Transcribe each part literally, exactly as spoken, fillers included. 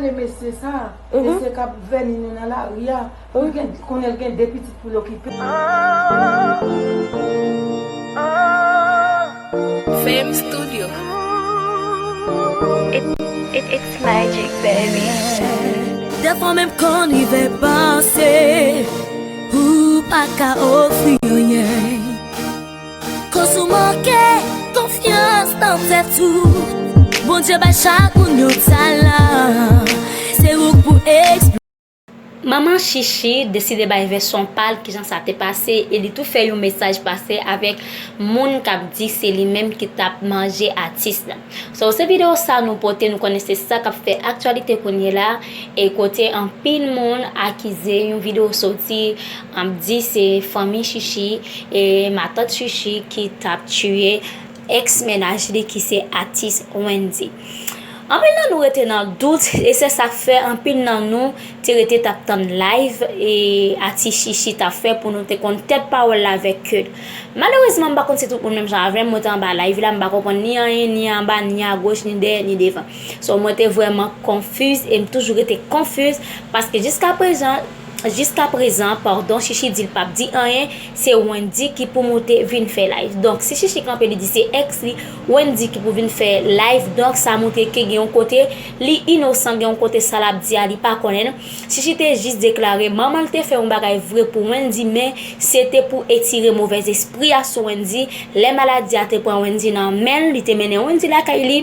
Pale mesye sa, mesye k ap vèni nou nan lari a, pou l gen, konnen l gen de pitit pou l okipe. Fame Studio. It, it, it's magic, baby. Dèfwa menm konn rive panse ou pa ka ofri anyen. Koz ou manke konfyans nan tèt ou. Bondye bay chak moun yon talan. Se ou k pou eksplike. Manman Chichi deside bay vèsyon pa l kijan sa te pase e li tou fè yon mesaj pase avèk moun k ap di se li menm ki t ap manje atis la. So se videyo sa nou pote, nou konnen se sa k ap fè aktyalite kounye la e kote anpil moun akize yon videyo soti ap di se fanmi Chichi e matant Chichi ki t ap tiye ex mennaj li ki se atis Wendy. Anpil nan nou rete nan dout e se sa k fè anpil nan nou te rete t ap tann live e atis Chichi t ap fè pou nou te konn tèt pawòl la avèk ke l. Malerezman m pa konn si tout moun menm jan avè m, mwen te anba live la, m pa konprann ni anyen, ni anba, ni agoch, ni dèyè, ni devan. So mwen te vrèman konfiz e m toujou rete konfiz paske jiskaprezan Jiskaprezan, padon, Chichi di l p ap di anyen, se Wendy ki pou moute vin fè live. Donk, si Chichi kanpe li di se ex li, Wendy ki pou vin fè live, donk sa montre ke gen yon kote li inosan, gen yon kote sa l ap di a li pa konnen. Chichi te jis deklare manman l te fè yon bagay vre pou Wendy, men se te pou etire movèzespri a sou Wendy. Lè maladi a te pran Wendy nan men l, li te mennen Wendy lakay li.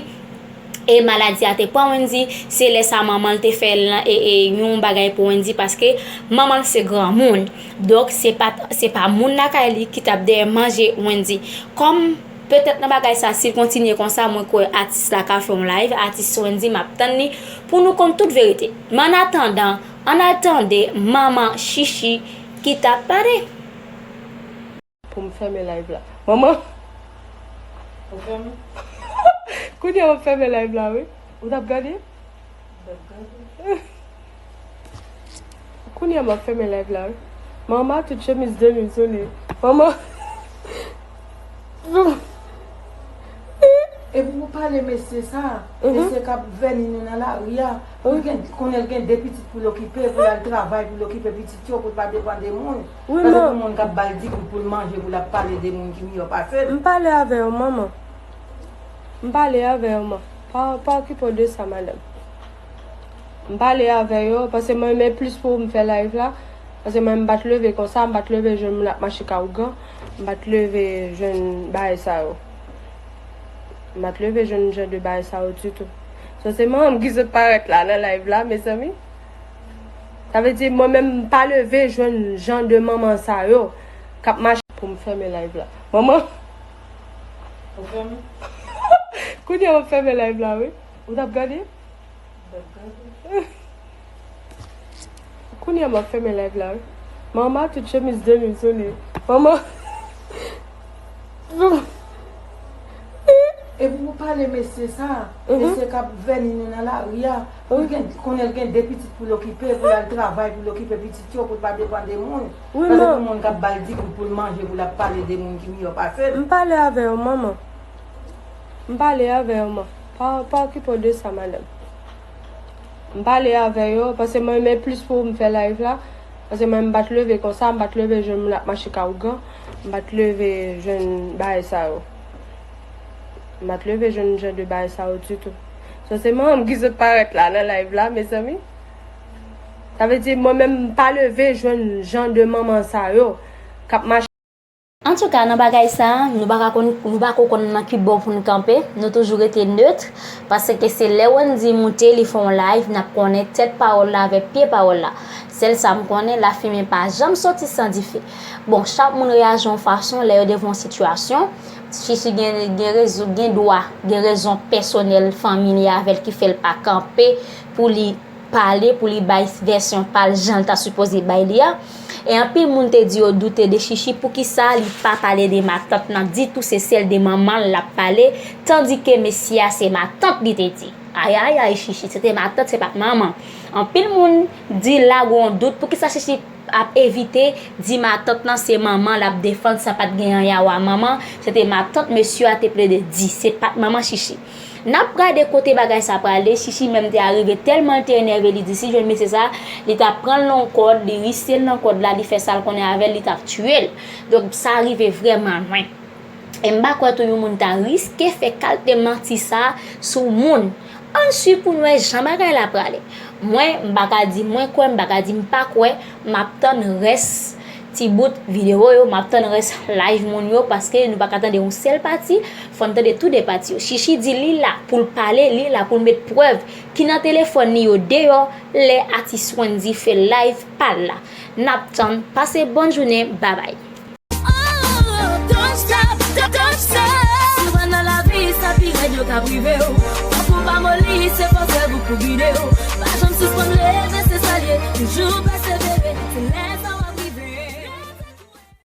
E maladi a te pran Wendy, se lè sa manman l te fè l e, e, yon bagay pou Wendy paske manman l se granmoun. Donk se pa, se pa moun lakay li ki t ap dèyè manje Wendy. Kòm petèt nan bagay sa si l kontinye konsa mwen kwè atis la ka fè yon live, atis Wendy m ap tann li pou nou konn tout verite. Men annatandan, ann al tande manman Chichi ki t ap pale. Pou m fèmen live la. Manman! Ou fèmen? Kounye a w ap fèmen live la wi. Ou t ap gade? M t ap gade. Kounye a m ap fèmen live la wi. Manman, tout chemiz de nuit sou li. Manman! Epi pou pale mesye sa, mesye k ap vèni nou nan lari a, pou l gen, konnen l gen de pitit pou l okipe, pou l al travay, pou l okipe pitit yo, pou l pa depann de moun. Sa se pou moun k ap ba l di goud pou l manje, pou l ap pale de moun ki miyò pase l. M pale avè w, manman. M pale avè w, manman. Pa, pa okipe w de sa, madanm. M pale avè yo, paske mwen renmen plis pou m fè live la. Paske mwen, m pa t leve konsa, m pa t leve jwenn moun ap mache ka ougan, m pa t leve jwenn bagay sa yo. M pa t leve jwenn jan de bagay sa yo ditou. So se manman m ki sot parèt la nan live la, mezanmi. Sa vle di mwen menm m pa leve jwenn jan de manman sa yo k ap mache pou m fèmen live la. Manman! Ou fèmen? Kounye a w ap fèmen live la wi. Ou t ap gade? Kounye a m ap fèmen live la wi. Manman, tout chemiz de nuit sou li. Manman. Epi pou pale mesye sa, mesye k ap vèni nou nan lari a, pou l gen, konnen l gen de pitit pou l okipe, pou l al travay, pou l okipe pitit yo, pou l pa depann de moun. Sa se pou moun k ap ba l di goud pou l manje, pou l ap pale de moun ki miyò pase l. M pale avè w, manman. M pale avè w, manman. Pa, pa okipe w de sa, madanm. M pale avè yo, paske mwen renmen plis pou m fè live la. Paske mwen, m pa t leve konsa, m pa t leve jwenn moun ap mache ka ougan, m pa t leve jwenn bagay sa yo. M pa t leve jwenn jan de bagay sa yo ditou. So se manman m ki sot parèt la nan live la, mezanmi. Sa vle di mwen menm m pa leve jwenn jan de manman sa yo k ap mache. Antouka, nan bagay sa, nou pa ka konn, nou pa ko konn nan ki bò pou n kanpe, nou toujou rete nèt, paske se lè Wendy moute, li fè yon live, n ap konnen tèt pawòl la avèk pye pawòl la. Sèl sa m konnen, lafimen pa janm soti san dife. Bon, chak moun reyaji yon fason lè yo devan yon sitiyasyon. Chichi gen, gen rezon, gen dwa, gen rezon pèsonèl fanmi li avè l ki fè l pa kanpe pou li pale, pou li bay vèsyon pa l jan l ta sipoze bay li a. E anpil moun te di yo doute de Chichi, poukisa li pa pale de matant nan ditou, se sèl de manman l l ap pale, tandike mesye a se matant li te di. Ayayay Chichi, se te matant, se pa t manman. Anpil moun di lage yon dout, poukisa Chichi ap evite di matant nan se manman l ap defann, sa pa t gen anyen a wè manman, se te matant mesye a te plede di, se pa t manman Chichi. N ap gade kote bagay sa prale. Chichi menm te arive tèlman l te enève, li di si l jwenn mesye sa, li t ap pran l nan yon kòd, li rise l nan kòd la, li fè sa l konnen avè l, li t ap tiye l. Donk sa rive vrèman lwen. E m pa kwè tou yon moun ta riske fè kalite manti sa sou moun. Ann swiv pou n wè jan bagay la prale. Mwen, m pa ka di mwen kwè, m pa ka di m pa kwè, m ap tann rès ti bout videyo yo, m ap tann rès live moun yo, paske nou pa ka tande yon sèl pati, fò n tande tou de pati yo. Chichi di li la pou l pale, li la pou l met prèv ki nan telefòn li yo deyò lè atis Wendy fè live pa l la. N ap tann, pase bòn jounen, babay. Oh, don't stop, don't, don't stop. Si w nan lavi, sa pi rèd yo ka prive w. Fòk ou pa moli, se fòs rèv ou pou gide w. Pa janm sispann leve, se sa l ye. Toujou pèse